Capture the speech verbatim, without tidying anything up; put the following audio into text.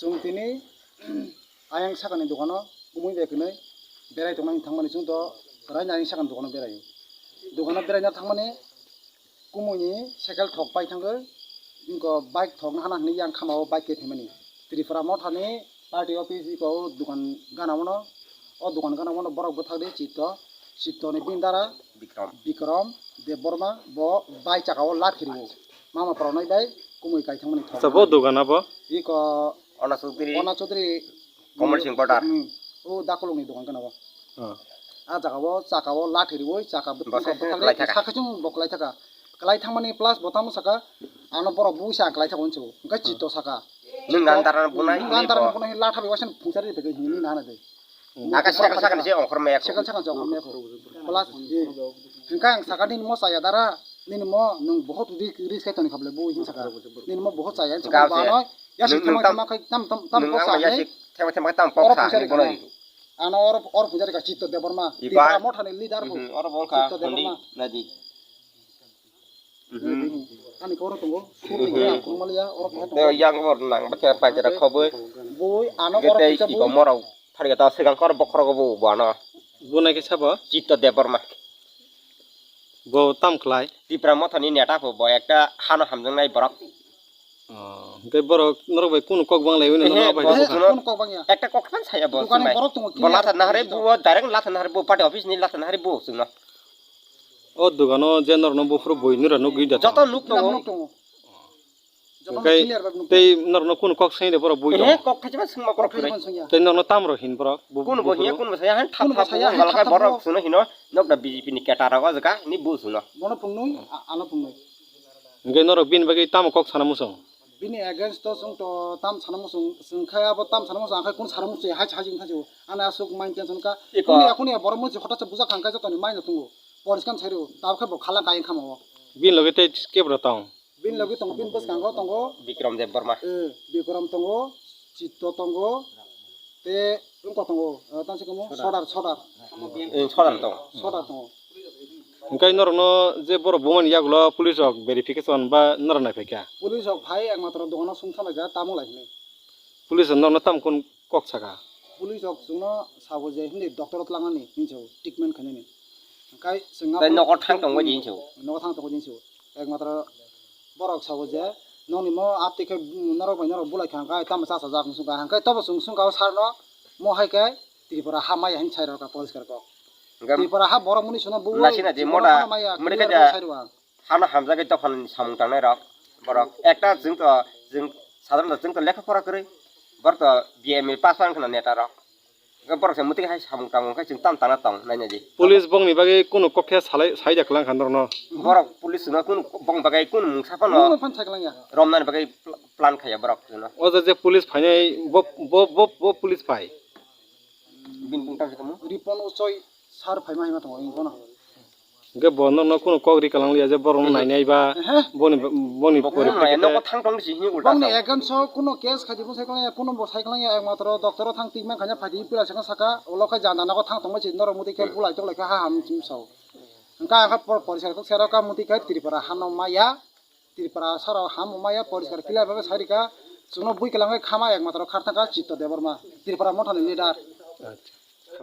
Chwng tini ayang sakani dogano kumui bai kwnwi berai tongmani thangmani chwng to raini ayang sakani dogano beraio. Dogano beraina thangmani kumuini cycle thok pai thangwi, wngkha bike thokna hana hinwi yang khama o bike khe phaimani. Tripura Mothani party office iko o dogan gana o no, o dogan gana o no borok bwthak di Chitto, Chitto ni bini dara Bikram. Bikram Debbarma bo bai chaka o lat khiriwo. Mama pora noi bai kumui kai thangmani thok. Acha, bo dogan abo? Iko Ona Chaudhary. Ona Chaudhary. Kamal Singh Poddar. Hmm. O dakolokni dogan gana o. Oh. A jaga o chaka o lat khiriwi chaka bo Bo bwthak se bwthak di klai thaka. Sakhe chwng bo klai thaka. Klai thangmani plus bo tamo saka, ano borok buisa ang klai thaka hwnwi sio. Hwnkhe Chitto saka. Nwng gan daran bunai Nwng hwnwi gan daran bo. Bunai hwnwi latha bai waisa phungsa ri pegwi hwnwi nana de. Aka cycle sakani se ongkhor maya ko. Cycle sakani se ongkhor maya ko. Plus, eh, hwnkhe ang saka nini mo chaya dara, nini mo nwng bohot ri-, risk khai toni khaple bo hin saka. Nini mo bohot chaya, Hwnkhe saka ang se, bano, ya nwng, si nwng thama tam, thama khai tam, tam, tam nwng poksa ang ya hai. Si thema, thema tam Oro poksa pungsa hai ri bono khana. Ri. Ano oro, oro pungsa ri kha Chitto Debbarma. Iba. Tipra Mothani leader bo. Mhm, oro bo wngkha Chitto Debbarma. Pondit Naji. Mhm. Ani koro tongo. Suri Mhm. Ya, Kumalia, oro pungsa tongo. Tei yang bor nang, bakhe paitera khoboi. Boi, ano oro Gete pungsa ibo boi. Morok. Thari kata swkang kor bokhorok bo bo ano. Bo nai khe sabo? Chitto Debbarma. Bo tam khlai? Tipra Mothani neta bo, bo ekta hano hamjaknai borok. Oh, hwnkhe borok norok bai kunu kok bang lai wngwi Ehe, norok bai bo kok? Kuno kunu kok bang ya. Ekta kok khan saya bo Dukani chwngnai. Borok tongo, Bo clear latha nahare bai bo, direct latha nahare bo, party office ni latha nahare bo chwngno. O dogano je norokno buphuru bui nura nugwi da Joto tongo. Nuk tongo. Nuk tongo. Joto Hwnkhe clear bai nuk tei norokno kunu kok sengde borok bui Ehe, tongo? Kok thaichima swngma Kok borok thaichima kwrwi. Swngya. Tei norokno tamrok hin borok bu-, Kunu bo buphuru? Hiya, kunu bo saya, han thap Kunu bo thap saya, wng galak thap borok thap. Chwngno hino, nokna B J P ni keta rok o jaga, ni bo chwngno. Bono pungnwi, a-, ano pungnwi. Hwnkhe norok bini bagwi tamo kok sana muchung? Bini against o chwng to tam sana muchung, chwng khe abo tam sana muchung, ang khe kunu sana muchung, hai hai jing thajio. Ani aswk mind tension ka. Iko. Kunu ya, kunu ya, borok muchung hota se bujak kha, ang khe jotoni mind no tungo. Poriskar sai rw, tabuk khe bo khala kayeng khama o. Bini loge tei kebra tong? Bini loge tongo, bini bwskango tongo. Bikram Debbarma. Eh, Bikram tongo, Chitto tongo, tei wngkha tongo, eh, tamo se kamo Sodar. Sodar, Sodar. Eh, Sodar tongo. Sodar tongo. Hwnkhe norokno je borok bumani yagulo police rok verification ba norok naiphai kha? Police rok phai ekmatro dogano sumsalaijak tamo lai hinwi. Police rok norokno tamo kok saka? Police rok chwngno sabo je hwnwi doctor o twlangnani hinwi sabo, treatment khainani. Hwnkhe chwng Tei nogo thang tongbaidi hinwi sabo. Nogo thang tongbaidi hinwi sabo. Ekmatro borok sabo je, nokni mo atwi khe, mm, norok bai norok bulai kha hwnkhe tamo chasajak wng sung kha. Hwnkhe tobo chwng sung kha o sir no, mo hai khe Tripura ha maya hinwi sai rw kha poriskar kok. Hwnkhe Tripura ha borok muni suna bu Lasina je Tripura moda ha maya muni clear khe khe ja sai rw ang. Hano hamjagwi dophani samung tangnai rok borok ekta chwng to chwng sadharon chwng to lekha pora kwrwi borok to B M A pass wng khna neta rok hwnkhe borok se mwtwi hai samung tangmung khe chwng tam tangna tong naina di. Police bongni bagwi kunu kok khe salai sai da kwlang kha norokno? Borok police no kunu bong bagwi kunu mungsa phano Kunu phano sai kwlang ya. Romnani bagwi pl-, plan khaiya borok chwngno. O je, je police phainai bo, bo, bo, bo police phai? Bini bung tang se kamo? Ripon Uchoi sir phaima hima tongo, ing bono. Hwnkhe bo norokno kunu kok ri kalang liya je borokno Ehe. Nainai ba Ehe. Boni, boni Bo kunu pore nai, phai noko thang tong si hini ulta Bongni sa. Against o kunu case khaji bwsai kwlangya, kunu bo sai kwlangya, ekmatro doctor o thang treatment khaina phaidi pila sakha saka, ulo khe janda nogo thang tongma si norok muti khe Hmm. Bulai tolai khe ha ham chim sao. Hwnkhe ang khe por-, poriskar kok sero ka muti khe Tripura hano maya, Tripura saro ham maya poriskar clear bagwi sai rika, chwngno bui kwlangwi khama ekmatro kharthangkha Chitto Debbarma, Tripura mothani leader. Acha.